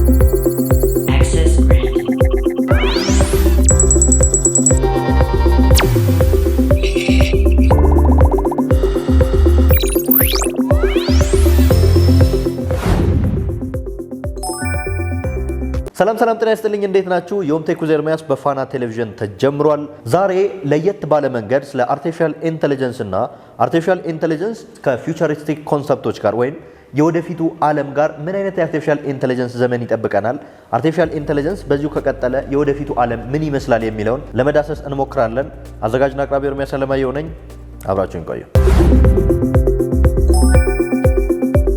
Access granted. ሰላም ሰላም፣ ጤና ይስጥልኝ። እንዴት ናችሁ? ዮም ቴክ with ኤርሚያስ በፋና ቴሌቪዥን ተጀምሯል። ዛሬ ለየት ባለ መንገድ ስለ artificial intelligence እና artificial intelligence ከ futuristic concept ኦች ጋር ወይም የወደፊቱ ዓለም ጋር ምን አይነት የ artificial intelligence ዘመን ይጠብቀናል፣ artificial intelligence በዚሁ ከቀጠለ የወደፊቱ ዓለም ምን ይመስላል የሚለውን ለመዳሰስ እንሞክራለን። አዘጋጅና አቅራቢ ኤርሚያስ አለማየሁ ነኝ። አብራችሁን ቆዩ።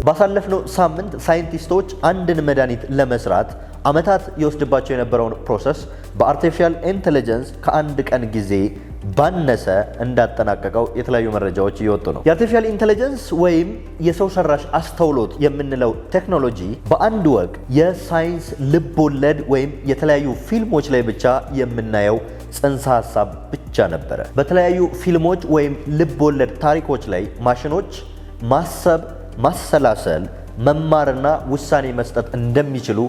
ባሳለፍነው ሳምንት ሳይንቲስቶች አንድን መድኃኒት ለመስራት ዓመታት ይወስድባቸው የነበረውን process በ artificial intelligence ከአንድ ቀን ጊዜ ባነሰ እንዳጠናቀቀው የተለያዩ መረጃዎች እየወጡ ነው። የ artificial intelligence ወይም የሰው ሰራሽ አስተውሎት የምንለው ቴክኖሎጂ በአንድ ወቅት የሳይንስ ልቦለድ ወይም የተለያዩ ፊልሞች ላይ ብቻ የምናየው ጽንሰ ሀሳብ ብቻ ነበረ። በተለያዩ ፊልሞች ወይም ልቦለድ ታሪኮች ላይ ማሽኖች ማሰብ፣ ማሰላሰል፣ መማርና ውሳኔ መስጠት እንደሚችሉ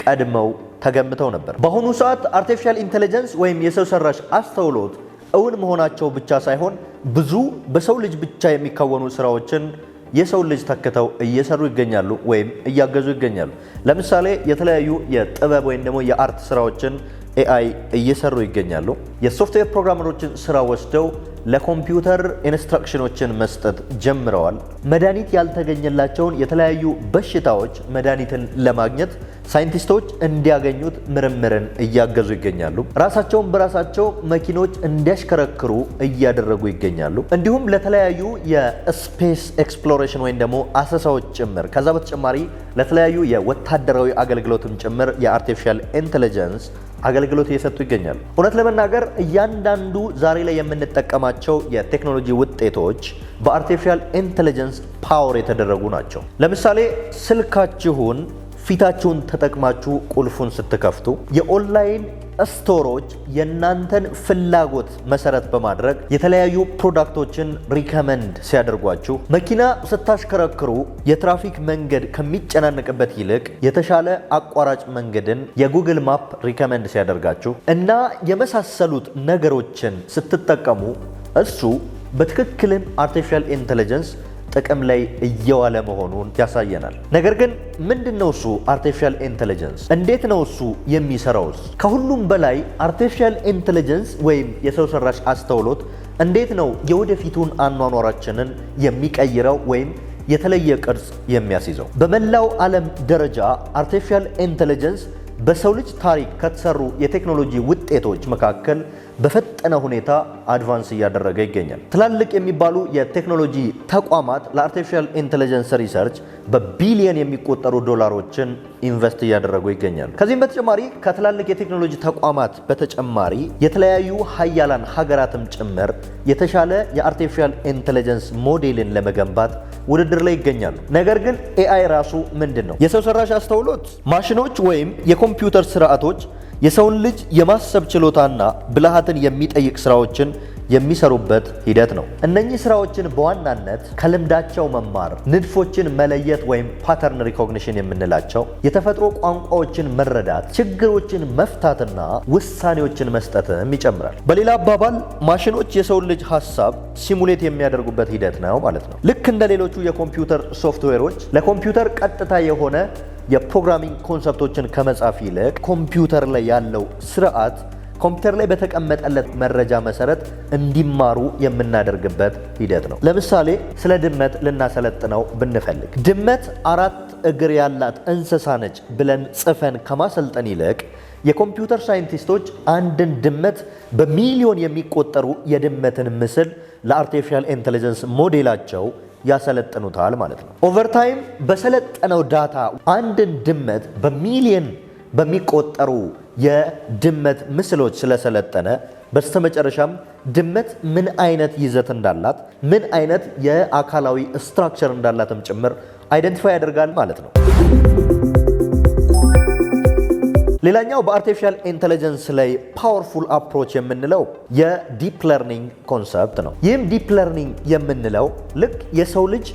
ቀድመው ተገምተው ነበር። በአሁኑ ሰዓት artificial intelligence ወይም የሰው ሰራሽ አስተውሎት እውን መሆናቸው ብቻ ሳይሆን ብዙ በሰው ልጅ ብቻ የሚከወኑ ስራዎችን የሰው ልጅ ተክተው እየሰሩ ይገኛሉ ወይም እያገዙ ይገኛሉ። ለምሳሌ የተለያዩ የጥበብ ወይም ደግሞ የ art ስራዎችን AI እየሰሩ ይገኛሉ። የ software programmer ኦችን ስራ ወስደው ለኮምፒውተር instruction ኦችን መስጠት ጀምረዋል። መድኃኒት ያልተገኘላቸውን የተለያዩ በሽታዎች መድኃኒትን ለማግኘት ሳይንቲስቶች እንዲያገኙት ምርምርን እያገዙ ይገኛሉ። ራሳቸውን በራሳቸው መኪኖች እንዲያሽከረክሩ እያደረጉ ይገኛሉ። እንዲሁም ለተለያዩ የ space exploration ወይም ደግሞ አሰሳዎች ጭምር፣ ከዛ በተጨማሪ ለተለያዩ የወታደራዊ አገልግሎትም ጭምር የ artificial intelligence አገልግሎት እየሰጡ ይገኛሉ። እውነት ለመናገር እያንዳንዱ ዛሬ ላይ የምንጠቀማቸው የቴክኖሎጂ ውጤቶች በ artificial intelligence power የተደረጉ ናቸው። ለምሳሌ ስልካችሁን ፊታችሁን ተጠቅማችሁ ቁልፉን ስትከፍቱ፣ የ online store ኦች የእናንተን ፍላጎት መሰረት በማድረግ የተለያዩ product ኦችን recommend ሲያደርጓችሁ፣ መኪና ስታሽከረክሩ የትራፊክ መንገድ ከሚጨናነቅበት ይልቅ የተሻለ አቋራጭ መንገድን የ Google Map recommend ሲያደርጋችሁ እና የመሳሰሉት ነገሮችን ስትጠቀሙ እሱ በትክክልም artificial intelligence ጥቅም ላይ እየዋለ መሆኑን ያሳየናል። ነገር ግን ምንድን ነው እሱ artificial intelligence? እንዴት ነው እሱ የሚሰራውስ? ከሁሉም በላይ artificial intelligence ወይም የሰው ሰራሽ አስተውሎት እንዴት ነው የወደፊቱን አኗኗራችንን የሚቀይረው ወይም የተለየ ቅርጽ የሚያስይዘው? በመላው ዓለም ደረጃ artificial intelligence በሰው ልጅ ታሪክ ከተሰሩ የቴክኖሎጂ ውጤቶች መካከል በፈጠነ ሁኔታ advance እያደረገ ይገኛል። ትላልቅ የሚባሉ የቴክኖሎጂ ተቋማት ለ artificial intelligence research በቢሊየን የሚቆጠሩ ዶላሮችን invest እያደረጉ ይገኛሉ። ከዚህም በተጨማሪ ከትላልቅ የቴክኖሎጂ ተቋማት በተጨማሪ የተለያዩ ሀያላን ሀገራትም ጭምር የተሻለ የ artificial intelligence ሞዴልን ለመገንባት ውድድር ላይ ይገኛሉ። ነገር ግን AI ራሱ ምንድን ነው? የሰው ሰራሽ አስተውሎት ማሽኖች ወይም የኮምፒውተር ስርዓቶች የሰውን ልጅ የማሰብ ችሎታና ብልሃትን የሚጠይቅ ስራዎችን የሚሰሩበት ሂደት ነው። እነኚህ ስራዎችን በዋናነት ከልምዳቸው መማር፣ ንድፎችን መለየት ወይም pattern recognition የምንላቸው፣ የተፈጥሮ ቋንቋዎችን መረዳት፣ ችግሮችን መፍታትና ውሳኔዎችን መስጠትም ይጨምራል። በሌላ አባባል ማሽኖች የሰውን ልጅ ሀሳብ simulate የሚያደርጉበት ሂደት ነው ማለት ነው። ልክ እንደ ሌሎቹ የኮምፒውተር ሶፍትዌሮች ለኮምፒውተር ቀጥታ የሆነ የ programming concept ኦችን ከመጻፍ ይልቅ ኮምፒውተር ላይ ያለው ስርዓት ኮምፒውተር ላይ በተቀመጠለት መረጃ መሰረት እንዲማሩ የምናደርግበት ሂደት ነው። ለምሳሌ ስለ ድመት ልናሰለጥነው ብንፈልግ ድመት አራት እግር ያላት እንስሳ ነች ብለን ጽፈን ከማሰልጠን ይልቅ የኮምፒውተር ሳይንቲስቶች አንድን ድመት በሚሊዮን የሚቆጠሩ የድመትን ምስል ለ artificial intelligence ሞዴላቸው ያሰለጥኑታል ማለት ነው። Over time በሰለጠነው data አንድን ድመት በሚሊየን በሚቆጠሩ የድመት ምስሎች ስለሰለጠነ በስተመጨረሻም ድመት ምን አይነት ይዘት እንዳላት፣ ምን አይነት የአካላዊ structure እንዳላትም ጭምር identify ያደርጋል ማለት ነው። ሌላኛው በ artificial intelligence ላይ powerful approach የምንለው የ deep learning concept ነው። ይህም deep learning የምንለው ልክ የሰው ልጅ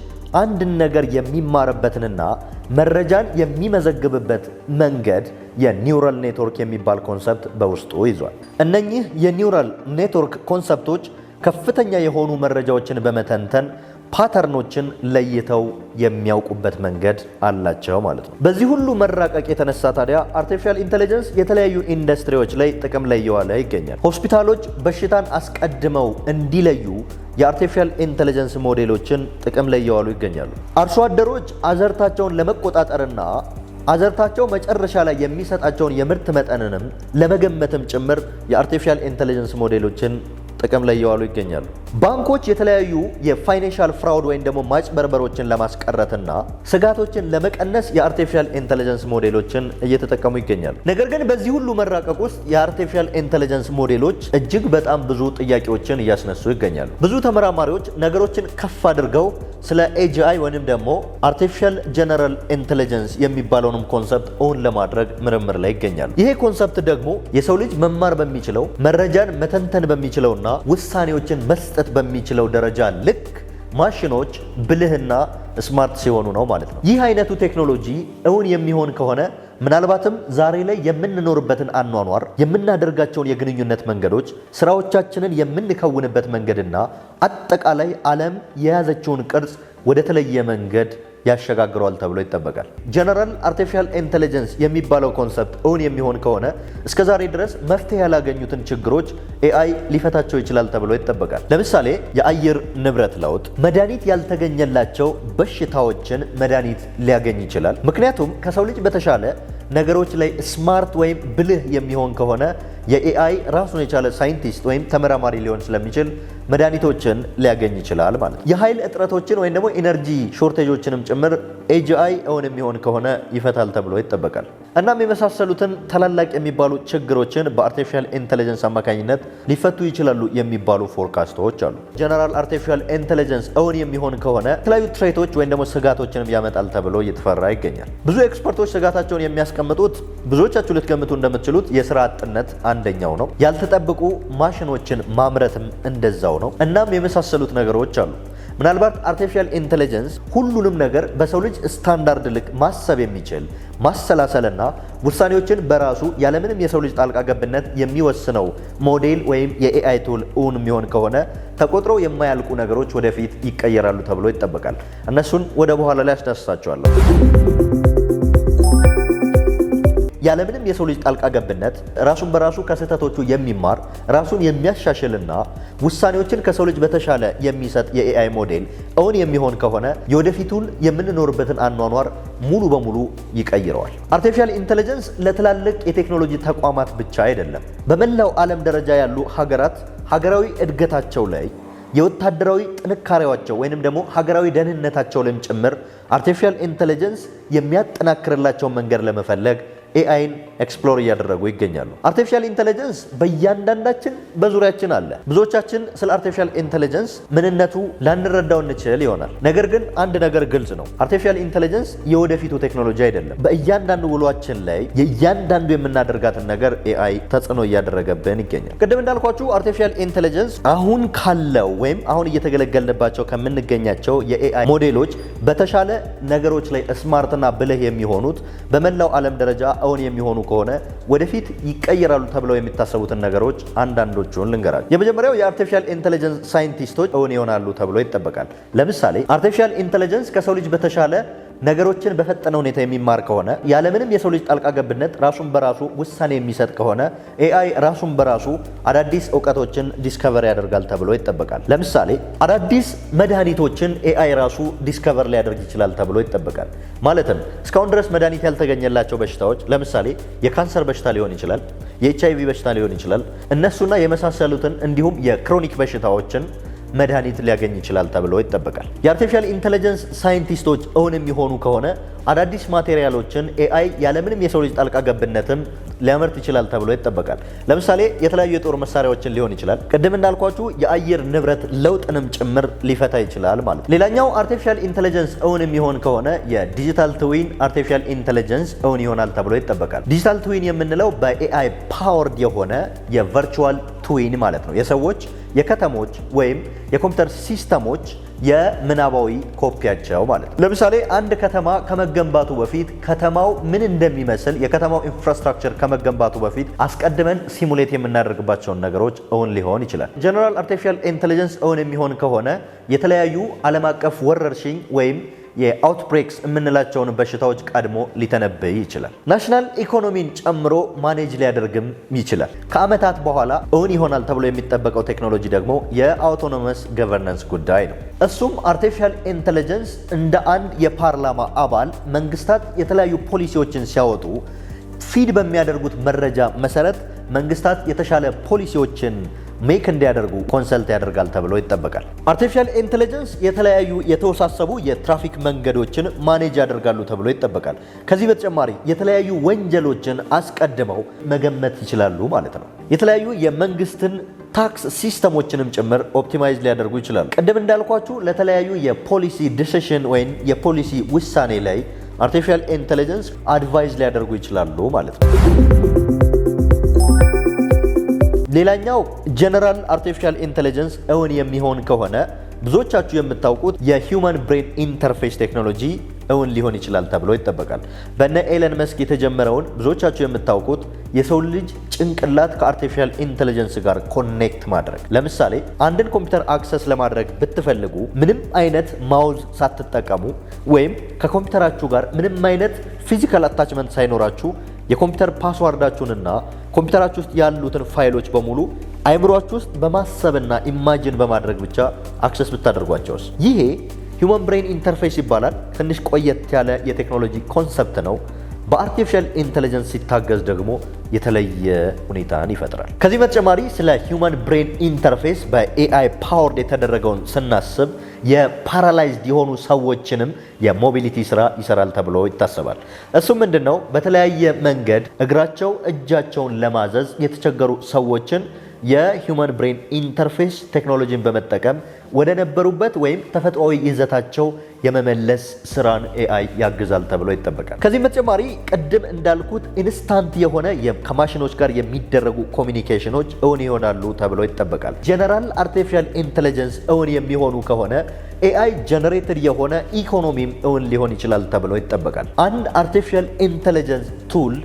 አንድን ነገር የሚማርበትንና መረጃን የሚመዘግብበት መንገድ የ neural network የሚባል concept በውስጡ ይዟል። እነኚህ የ neural network concept ኦች ከፍተኛ የሆኑ መረጃዎችን በመተንተን pattern ኦችን ለይተው የሚያውቁበት መንገድ አላቸው ማለት ነው። በዚህ ሁሉ መራቀቅ የተነሳ ታዲያ artificial intelligence የተለያዩ ኢንዱስትሪዎች ላይ ጥቅም ላይ እየዋለ ይገኛል። ሆስፒታሎች በሽታን አስቀድመው እንዲለዩ የ artificial intelligence ሞዴሎችን ጥቅም ላይ እየዋሉ ይገኛሉ። አርሶ አደሮች አዝርዕታቸውን ለመቆጣጠርና አዝርዕታቸው መጨረሻ ላይ የሚሰጣቸውን የምርት መጠንንም ለመገመትም ጭምር የ artificial intelligence ሞዴሎችን ጥቅም ላይ እየዋሉ ይገኛሉ። ባንኮች የተለያዩ የ financial fraud ወይም ደግሞ ማጭበርበሮችን ለማስቀረትና ስጋቶችን ለመቀነስ የ artificial intelligence ሞዴሎችን እየተጠቀሙ ይገኛሉ። ነገር ግን በዚህ ሁሉ መራቀቅ ውስጥ የ artificial intelligence ሞዴሎች እጅግ በጣም ብዙ ጥያቄዎችን እያስነሱ ይገኛሉ። ብዙ ተመራማሪዎች ነገሮችን ከፍ አድርገው ስለ AGI ወይንም ደግሞ artificial general intelligence የሚባለውንም concept እውን ለማድረግ ምርምር ላይ ይገኛሉ። ይሄ concept ደግሞ የሰው ልጅ መማር በሚችለው፣ መረጃን መተንተን በሚችለውና ውሳኔዎችን መስጠት በሚችለው ደረጃ ልክ ማሽኖች ብልህና smart ሲሆኑ ነው ማለት ነው። ይህ አይነቱ ቴክኖሎጂ እውን የሚሆን ከሆነ ምናልባትም ዛሬ ላይ የምንኖርበትን አኗኗር፣ የምናደርጋቸውን የግንኙነት መንገዶች፣ ስራዎቻችንን የምንከውንበት መንገድና አጠቃላይ ዓለም የያዘችውን ቅርጽ ወደ ተለየ መንገድ ያሸጋግረዋል ተብሎ ይጠበቃል። General artificial intelligence የሚባለው concept እውን የሚሆን ከሆነ እስከ ዛሬ ድረስ መፍትሄ ያላገኙትን ችግሮች AI ሊፈታቸው ይችላል ተብሎ ይጠበቃል። ለምሳሌ የአየር ንብረት ለውጥ፣ መድኃኒት ያልተገኘላቸው በሽታዎችን መድኃኒት ሊያገኝ ይችላል። ምክንያቱም ከሰው ልጅ በተሻለ ነገሮች ላይ smart ወይም ብልህ የሚሆን ከሆነ የ AI ራሱን የቻለ ሳይንቲስት ወይም ተመራማሪ ሊሆን ስለሚችል መድኃኒቶችን ሊያገኝ ይችላል ማለት ነው። የኃይል እጥረቶችን ወይም ደግሞ energy shortage ኦችንም ጭምር AGI እውን የሚሆን ከሆነ ይፈታል ተብሎ ይጠበቃል። እናም የመሳሰሉትን ታላላቅ የሚባሉ ችግሮችን በ artificial intelligence አማካኝነት ሊፈቱ ይችላሉ የሚባሉ forecast ኦች አሉ። General artificial intelligence እውን የሚሆን ከሆነ የተለያዩ threat ኦች ወይም ደግሞ ስጋቶችንም ያመጣል ተብሎ እየተፈራ ይገኛል። ብዙ expert ኦች ስጋታቸውን የሚያስቀምጡት ብዙዎቻችሁ ልትገምቱ እንደምትችሉት የስራ አጥነት አንደኛው ነው። ያልተጠበቁ ማሽኖችን ማምረትም እንደዛው ነው። እናም የመሳሰሉት ነገሮች አሉ። ምናልባት artificial intelligence ሁሉንም ነገር በሰው ልጅ ስታንዳርድ ልክ ማሰብ የሚችል፣ ማሰላሰልና ውሳኔዎችን በራሱ ያለምንም የሰው ልጅ ጣልቃ ገብነት የሚወስነው ሞዴል ወይም የ AI tool እውን የሚሆን ከሆነ ተቆጥረው የማያልቁ ነገሮች ወደፊት ይቀየራሉ ተብሎ ይጠበቃል። እነሱን ወደ በኋላ ላይ አስዳስሳቸዋለሁ። ያለምንም የሰው ልጅ ጣልቃ ገብነት ራሱን በራሱ ከስህተቶቹ የሚማር፣ ራሱን የሚያሻሽልና ውሳኔዎችን ከሰው ልጅ በተሻለ የሚሰጥ የ AI ሞዴል እውን የሚሆን ከሆነ የወደፊቱን የምንኖርበትን አኗኗር ሙሉ በሙሉ ይቀይረዋል። Artificial intelligence ለትላልቅ የቴክኖሎጂ ተቋማት ብቻ አይደለም። በመላው ዓለም ደረጃ ያሉ ሀገራት ሀገራዊ እድገታቸው ላይ፣ የወታደራዊ ጥንካሬያቸው ወይንም ደግሞ ሀገራዊ ደህንነታቸው ላይም ጭምር artificial intelligence የሚያጠናክርላቸውን መንገድ ለመፈለግ AI ን explore እያደረጉ ይገኛሉ። Artificial intelligence በእያንዳንዳችን በዙሪያችን አለ። ብዙዎቻችን ስለ artificial intelligence ምንነቱ ላንረዳው እንችል ይሆናል። ነገር ግን አንድ ነገር ግልጽ ነው። Artificial intelligence የወደፊቱ ቴክኖሎጂ አይደለም። በእያንዳንዱ ውሏችን ላይ የእያንዳንዱ የምናደርጋትን ነገር AI ተጽዕኖ እያደረገብን ይገኛል። ቅድም እንዳልኳችሁ artificial intelligence አሁን ካለው ወይም አሁን እየተገለገልንባቸው ከምንገኛቸው የ AI ሞዴሎች በተሻለ ነገሮች ላይ smart ና ብልህ የሚሆኑት በመላው ዓለም ደረጃ እውን የሚሆኑ ከሆነ ወደፊት ይቀየራሉ ተብለው የሚታሰቡትን ነገሮች አንዳንዶቹን ልንገራችሁ። የመጀመሪያው የ artificial intelligence ሳይንቲስቶች እውን ይሆናሉ ተብሎ ይጠበቃል። ለምሳሌ artificial intelligence ከሰው ልጅ በተሻለ ነገሮችን በፈጠነ ሁኔታ የሚማር ከሆነ፣ ያለምንም የሰው ልጅ ጣልቃ ገብነት ራሱን በራሱ ውሳኔ የሚሰጥ ከሆነ AI ራሱን በራሱ አዳዲስ እውቀቶችን discover ያደርጋል ተብሎ ይጠበቃል። ለምሳሌ አዳዲስ መድኃኒቶችን AI ራሱ discover ሊያደርግ ይችላል ተብሎ ይጠበቃል። ማለትም እስካሁን ድረስ መድኃኒት ያልተገኘላቸው በሽታዎች፣ ለምሳሌ የካንሰር በሽታ ሊሆን ይችላል፣ የኤች አይቪ በሽታ ሊሆን ይችላል። እነሱና የመሳሰሉትን እንዲሁም የ chronic በሽታዎችን መድኃኒት ሊያገኝ ይችላል ተብሎ ይጠበቃል። የ artificial intelligence ሳይንቲስቶች እውን የሚሆኑ ከሆነ አዳዲስ material ኦችን AI ያለምንም የሰው ልጅ ጣልቃ ገብነትም ሊያመርት ይችላል ተብሎ ይጠበቃል። ለምሳሌ የተለያዩ የጦር መሳሪያዎችን ሊሆን ይችላል። ቅድም እንዳልኳችሁ የአየር ንብረት ለውጥንም ጭምር ሊፈታ ይችላል ማለት ነው። ሌላኛው artificial intelligence እውን የሚሆን ከሆነ የ digital twin artificial intelligence እውን ይሆናል ተብሎ ይጠበቃል። Digital twin የምንለው በ AI powered የሆነ የ virtual twin ማለት ነው። የሰዎች፣ የከተሞች ወይም የኮምፒውተር system ኦች የምናባዊ ኮፒያቸው ማለት ነው። ለምሳሌ አንድ ከተማ ከመገንባቱ በፊት ከተማው ምን እንደሚመስል፣ የከተማው infrastructure ከመገንባቱ በፊት አስቀድመን simulate የምናደርግባቸውን ነገሮች እውን ሊሆን ይችላል። General artificial intelligence እውን የሚሆን ከሆነ የተለያዩ ዓለም አቀፍ ወረርሽኝ ወይም የ outbreaks የምንላቸውን በሽታዎች ቀድሞ ሊተነበይ ይችላል። National ኢኮኖሚን ጨምሮ manage ሊያደርግም ይችላል። ከዓመታት በኋላ እውን ይሆናል ተብሎ የሚጠበቀው ቴክኖሎጂ ደግሞ የ autonomous governance ጉዳይ ነው። እሱም artificial intelligence እንደ አንድ የፓርላማ አባል መንግስታት የተለያዩ ፖሊሲዎችን ሲያወጡ feed በሚያደርጉት መረጃ መሰረት መንግስታት የተሻለ ፖሊሲዎችን make እንዲያደርጉ consult ያደርጋል ተብሎ ይጠበቃል። Artificial intelligence የተለያዩ የተወሳሰቡ የትራፊክ መንገዶችን manage ያደርጋሉ ተብሎ ይጠበቃል። ከዚህ በተጨማሪ የተለያዩ ወንጀሎችን አስቀድመው መገመት ይችላሉ ማለት ነው። የተለያዩ የመንግስትን tax system ኦችንም ጭምር optimize ሊያደርጉ ይችላሉ። ቅድም እንዳልኳችሁ ለተለያዩ የ policy decision ወይም የፖሊሲ ውሳኔ ላይ artificial intelligence advise ሊያደርጉ ይችላሉ ማለት ነው። ሌላኛው general artificial intelligence እውን የሚሆን ከሆነ ብዙዎቻችሁ የምታውቁት የ human brain interface ቴክኖሎጂ እውን ሊሆን ይችላል ተብሎ ይጠበቃል። በነ ኤለን መስክ የተጀመረውን ብዙዎቻችሁ የምታውቁት የሰው ልጅ ጭንቅላት ከ artificial intelligence ጋር connect ማድረግ። ለምሳሌ አንድን ኮምፒውተር access ለማድረግ ብትፈልጉ ምንም አይነት mouse ሳትጠቀሙ ወይም ከኮምፒውተራችሁ ጋር ምንም አይነት physical attachment ሳይኖራችሁ የኮምፒውተር password ኣችሁንና ኮምፒውተራችሁ ውስጥ ያሉትን ፋይሎች በሙሉ አይምሯችሁ ውስጥ በማሰብና imagine በማድረግ ብቻ access ብታደርጓቸውስ? ይሄ human brain interface ይባላል። ትንሽ ቆየት ያለ የቴክኖሎጂ concept ነው። በ artificial intelligence ሲታገዝ ደግሞ የተለየ ሁኔታን ይፈጥራል። ከዚህ በተጨማሪ ስለ human brain interface በ AI powered የተደረገውን ስናስብ የ paralyzed የሆኑ ሰዎችንም የ mobility ስራ ይሰራል ተብሎ ይታሰባል። እሱም ምንድን ነው? በተለያየ መንገድ እግራቸው እጃቸውን ለማዘዝ የተቸገሩ ሰዎችን የ human brain interface ቴክኖሎጂን በመጠቀም ወደ ነበሩበት ወይም ተፈጥሯዊ ይዘታቸው የመመለስ ስራን AI ያግዛል ተብሎ ይጠበቃል። ከዚህም በተጨማሪ ቅድም እንዳልኩት instant የሆነ ከማሽኖች ጋር የሚደረጉ communication ኖች እውን ይሆናሉ ተብሎ ይጠበቃል። General artificial intelligence እውን የሚሆኑ ከሆነ AI generated የሆነ ኢኮኖሚም እውን ሊሆን ይችላል ተብሎ ይጠበቃል። አንድ artificial intelligence tool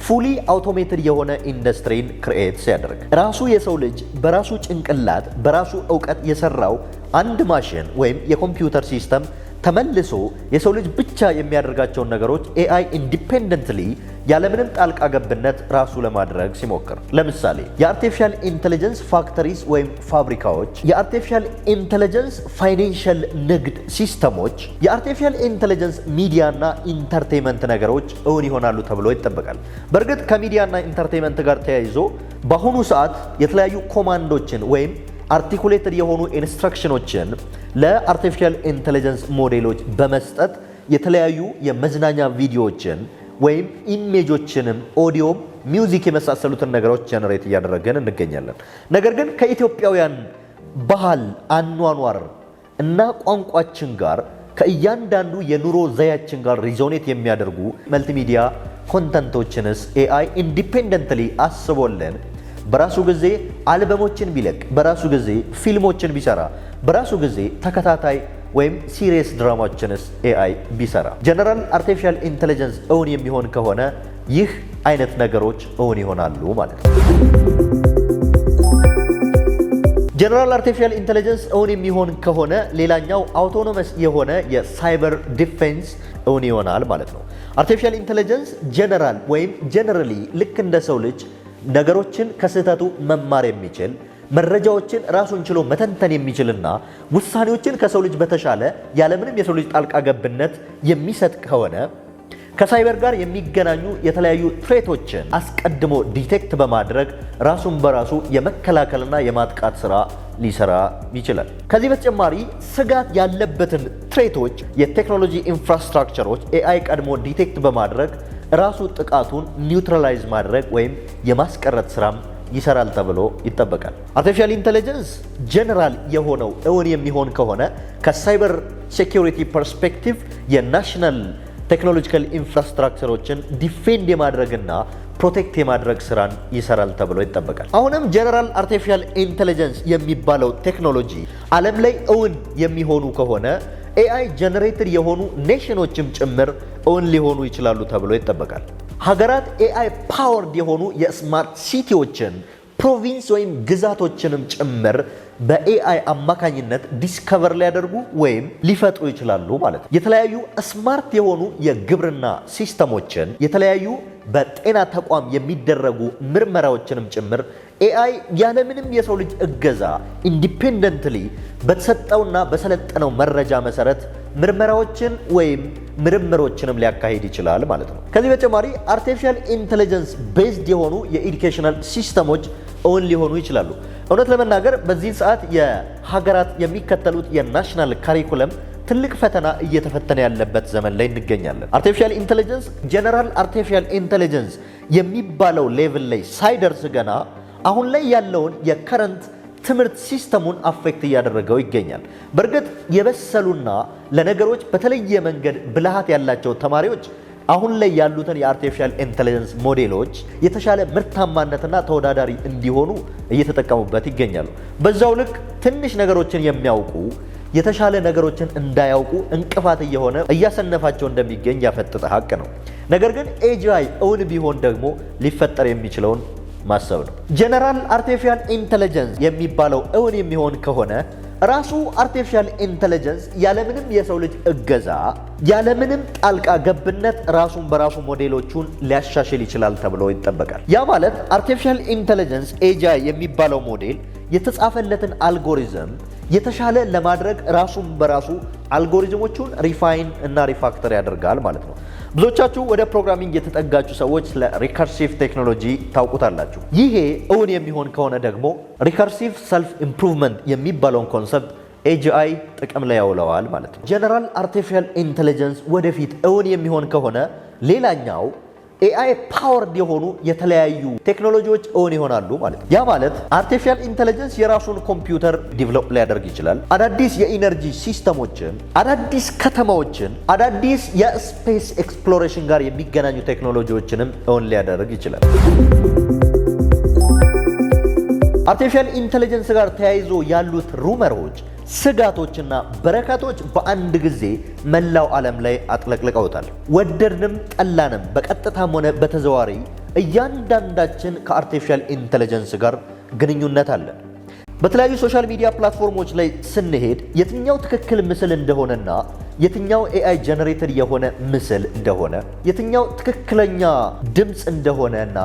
fully automated የሆነ ኢንዱስትሪን create ሲያደርግ፣ ራሱ የሰው ልጅ በራሱ ጭንቅላት በራሱ እውቀት የሰራው አንድ ማሽን ወይም የኮምፒውተር system ተመልሶ የሰው ልጅ ብቻ የሚያደርጋቸውን ነገሮች AI independently ያለምንም ጣልቃ ገብነት ራሱ ለማድረግ ሲሞክር፣ ለምሳሌ የ artificial intelligence factories ወይም ፋብሪካዎች፣ የ artificial intelligence financial ንግድ system ኦች፣ የ artificial intelligence ሚዲያና entertainment ነገሮች እውን ይሆናሉ ተብሎ ይጠበቃል። በእርግጥ ከሚዲያና entertainment ጋር ተያይዞ በአሁኑ ሰዓት የተለያዩ command ኦችን ወይም articulated የሆኑ instruction ኖችን ለ artificial intelligence ሞዴሎች በመስጠት የተለያዩ የመዝናኛ ቪዲዮዎችን ወይም image ኦችንም audio ም music የመሳሰሉትን ነገሮች generate እያደረግን እንገኛለን። ነገር ግን ከኢትዮጵያውያን ባህል፣ አኗኗር እና ቋንቋችን ጋር፣ ከእያንዳንዱ የኑሮ ዘያችን ጋር resonate የሚያደርጉ multimedia content ኦችንስ AI independently አስቦልን በራሱ ጊዜ አልበሞችን ቢለቅ፣ በራሱ ጊዜ ፊልሞችን ቢሰራ፣ በራሱ ጊዜ ተከታታይ ወይም series ድራማዎችንስ AI ቢሰራ? General artificial intelligence እውን የሚሆን ከሆነ ይህ አይነት ነገሮች እውን ይሆናሉ ማለት ነው። General artificial intelligence እውን የሚሆን ከሆነ ሌላኛው autonomous የሆነ የ cyber defense እውን ይሆናል ማለት ነው። Artificial intelligence general ወይም generally ልክ እንደ ሰው ልጅ ነገሮችን ከስህተቱ መማር የሚችል፣ መረጃዎችን ራሱን ችሎ መተንተን የሚችልና ውሳኔዎችን ከሰው ልጅ በተሻለ ያለምንም የሰው ልጅ ጣልቃ ገብነት የሚሰጥ ከሆነ ከሳይበር ጋር የሚገናኙ የተለያዩ threat ኦችን አስቀድሞ detect በማድረግ ራሱን በራሱ የመከላከልና የማጥቃት ስራ ሊሰራ ይችላል። ከዚህ በተጨማሪ ስጋት ያለበትን threat ኦች የቴክኖሎጂ infrastructure ኦች AI ቀድሞ detect በማድረግ ራሱ ጥቃቱን neutralize ማድረግ ወይም የማስቀረት ስራም ይሰራል ተብሎ ይጠበቃል። Artificial intelligence general የሆነው እውን የሚሆን ከሆነ ከ cyber security perspective የ national technological infrastructure ኦችን defend የማድረግና protect የማድረግ ስራን ይሰራል ተብሎ ይጠበቃል። አሁንም general artificial intelligence የሚባለው ቴክኖሎጂ ዓለም ላይ እውን የሚሆኑ ከሆነ AI generated የሆኑ nation ኦችም ጭምር እውን ሊሆኑ ይችላሉ ተብሎ ይጠበቃል። ሀገራት AI powered የሆኑ የ smart city ዎችን፣ province ወይም ግዛቶችንም ጭምር በ AI አማካኝነት discover ሊያደርጉ ወይም ሊፈጥሩ ይችላሉ ማለት ነው። የተለያዩ smart የሆኑ የግብርና system ኦችን፣ የተለያዩ በጤና ተቋም የሚደረጉ ምርመራዎችንም ጭምር AI ያለምንም የሰው ልጅ እገዛ independently በተሰጠውና በሰለጠነው መረጃ መሰረት ምርመራዎችን ወይም ምርምሮችንም ሊያካሂድ ይችላል ማለት ነው። ከዚህ በተጨማሪ artificial intelligence based የሆኑ የ educational system ኦች እውን ሊሆኑ ይችላሉ። እውነት ለመናገር በዚህ ሰዓት የሀገራት የሚከተሉት የ national curriculum ትልቅ ፈተና እየተፈተነ ያለበት ዘመን ላይ እንገኛለን። Artificial intelligence general artificial intelligence የሚባለው level ላይ ሳይደርስ ገና አሁን ላይ ያለውን የ current ትምህርት system ኡን affect እያደረገው ይገኛል። በእርግጥ የበሰሉና ለነገሮች በተለየ መንገድ ብልሃት ያላቸው ተማሪዎች አሁን ላይ ያሉትን የ artificial intelligence ሞዴሎች የተሻለ ምርታማነትና ተወዳዳሪ እንዲሆኑ እየተጠቀሙበት ይገኛሉ። በዛው ልክ ትንሽ ነገሮችን የሚያውቁ የተሻለ ነገሮችን እንዳያውቁ እንቅፋት እየሆነ እያሰነፋቸው እንደሚገኝ ያፈጠጠ ሀቅ ነው። ነገር ግን AGI እውን ቢሆን ደግሞ ሊፈጠር የሚችለውን ማሰብ ነው። General artificial intelligence የሚባለው እውን የሚሆን ከሆነ ራሱ artificial intelligence ያለምንም የሰው ልጅ እገዛ፣ ያለምንም ጣልቃ ገብነት ራሱን በራሱ ሞዴሎቹን ሊያሻሽል ይችላል ተብሎ ይጠበቃል። ያ ማለት artificial intelligence AGI የሚባለው ሞዴል የተጻፈለትን አልጎሪዝም የተሻለ ለማድረግ ራሱን በራሱ algorithm ኦቹን refine እና refactor ያደርጋል ማለት ነው። ብዙዎቻችሁ ወደ programming የተጠጋችሁ ሰዎች ስለ recursive ቴክኖሎጂ ታውቁታላችሁ። ይሄ እውን የሚሆን ከሆነ ደግሞ recursive self improvement የሚባለውን concept AGI ጥቅም ላይ ያውለዋል ማለት ነው። General artificial intelligence ወደፊት እውን የሚሆን ከሆነ ሌላኛው AI powered የሆኑ የተለያዩ ቴክኖሎጂዎች እውን ይሆናሉ ማለት ነው። ያ ማለት artificial intelligence የራሱን ኮምፒውተር develop ሊያደርግ ይችላል። አዳዲስ የ energy system ኦችን፣ አዳዲስ ከተማዎችን፣ አዳዲስ የ space exploration ጋር የሚገናኙ ቴክኖሎጂዎችንም እውን ሊያደርግ ይችላል። Artificial intelligence ጋር ተያይዞ ያሉት rumor ኦች፣ ስጋቶችና በረከቶች በአንድ ጊዜ መላው ዓለም ላይ አጥለቅልቀውታል። ወደድንም ጠላንም በቀጥታም ሆነ በተዘዋዋሪ እያንዳንዳችን ከ artificial intelligence ጋር ግንኙነት አለን። በተለያዩ social media platform ኦች ላይ ስንሄድ የትኛው ትክክል ምስል እንደሆነና የትኛው AI generated የሆነ ምስል እንደሆነ፣ የትኛው ትክክለኛ ድምፅ እንደሆነና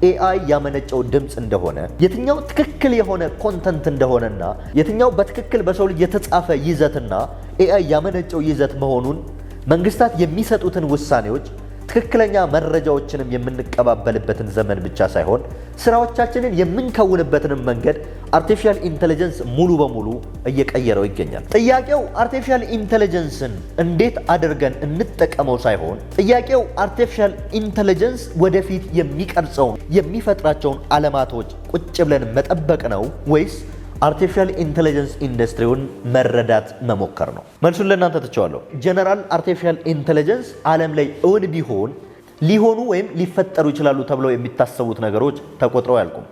AI ያመነጨው ድምፅ እንደሆነ፣ የትኛው ትክክል የሆነ content እንደሆነና የትኛው በትክክል በሰው ልጅ የተጻፈ ይዘትና AI ያመነጨው ይዘት መሆኑን፣ መንግስታት የሚሰጡትን ውሳኔዎች፣ ትክክለኛ መረጃዎችንም የምንቀባበልበትን ዘመን ብቻ ሳይሆን ስራዎቻችንን የምንከውንበትንም መንገድ artificial intelligence ሙሉ በሙሉ እየቀየረው ይገኛል። ጥያቄው artificial intelligence ን እንዴት አድርገን እንጠቀመው ሳይሆን ጥያቄው artificial intelligence ወደፊት የሚቀርጸውን፣ የሚፈጥራቸውን አለማቶች ቁጭ ብለን መጠበቅ ነው ወይስ artificial intelligence ኢንዱስትሪውን መረዳት መሞከር ነው? መልሱን ለእናንተ ትቼዋለሁ። General artificial intelligence ዓለም ላይ እውን ቢሆን ሊሆኑ ወይም ሊፈጠሩ ይችላሉ ተብለው የሚታሰቡት ነገሮች ተቆጥረው አያልቁም።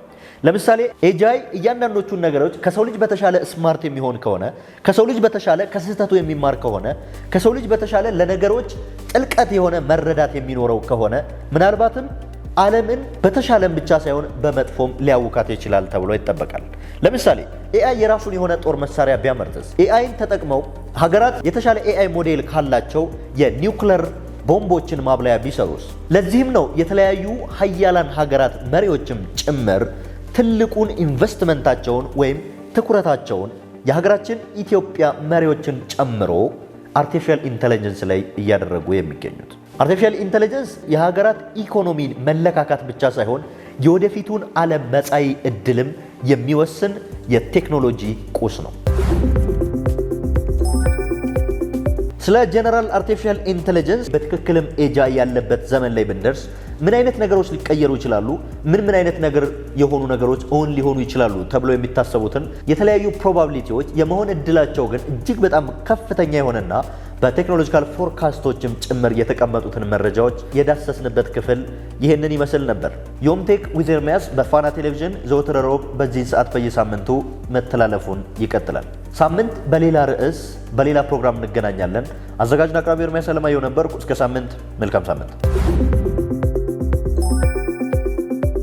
ለምሳሌ AGI እያንዳንዶቹን ነገሮች ከሰው ልጅ በተሻለ smart የሚሆን ከሆነ፣ ከሰው ልጅ በተሻለ ከስህተቱ የሚማር ከሆነ፣ ከሰው ልጅ በተሻለ ለነገሮች ጥልቀት የሆነ መረዳት የሚኖረው ከሆነ ምናልባትም ዓለምን በተሻለም ብቻ ሳይሆን በመጥፎም ሊያውካት ይችላል ተብሎ ይጠበቃል። ለምሳሌ AI የራሱን የሆነ ጦር መሳሪያ ቢያመርትስ? AI ን ተጠቅመው ሀገራት የተሻለ AI ሞዴል ካላቸው የኒውክለር ቦምቦችን ማብላያ ቢሰሩስ? ለዚህም ነው የተለያዩ ሀያላን ሀገራት መሪዎችም ጭምር ትልቁን ኢንቨስትመንታቸውን ወይም ትኩረታቸውን የሀገራችን ኢትዮጵያ መሪዎችን ጨምሮ artificial intelligence ላይ እያደረጉ የሚገኙት። Artificial intelligence የሀገራት ኢኮኖሚን መለካካት ብቻ ሳይሆን የወደፊቱን ዓለም መጻኢ ዕድልም የሚወስን የቴክኖሎጂ ቁስ ነው። ስለ general artificial intelligence በትክክልም AGI ያለበት ዘመን ላይ ብንደርስ ምን አይነት ነገሮች ሊቀየሩ ይችላሉ፣ ምን ምን አይነት ነገር የሆኑ ነገሮች እውን ሊሆኑ ይችላሉ ተብሎ የሚታሰቡትን የተለያዩ probability ዎች የመሆን እድላቸው ግን እጅግ በጣም ከፍተኛ የሆነና በ technological forecast ኦችም ጭምር የተቀመጡትን መረጃዎች የዳሰስንበት ክፍል ይህንን ይመስል ነበር። ዮምቴክ with ኤርሚያስ በፋና ቴሌቪዥን ዘወትር ሮብ በዚህን ሰዓት በየሳምንቱ መተላለፉን ይቀጥላል። ሳምንት በሌላ ርዕስ በሌላ ፕሮግራም እንገናኛለን። አዘጋጅና አቅራቢ ኤርሚያስ አለማየሁ ነበርኩ። እስከ ሳምንት፣ መልካም ሳምንት።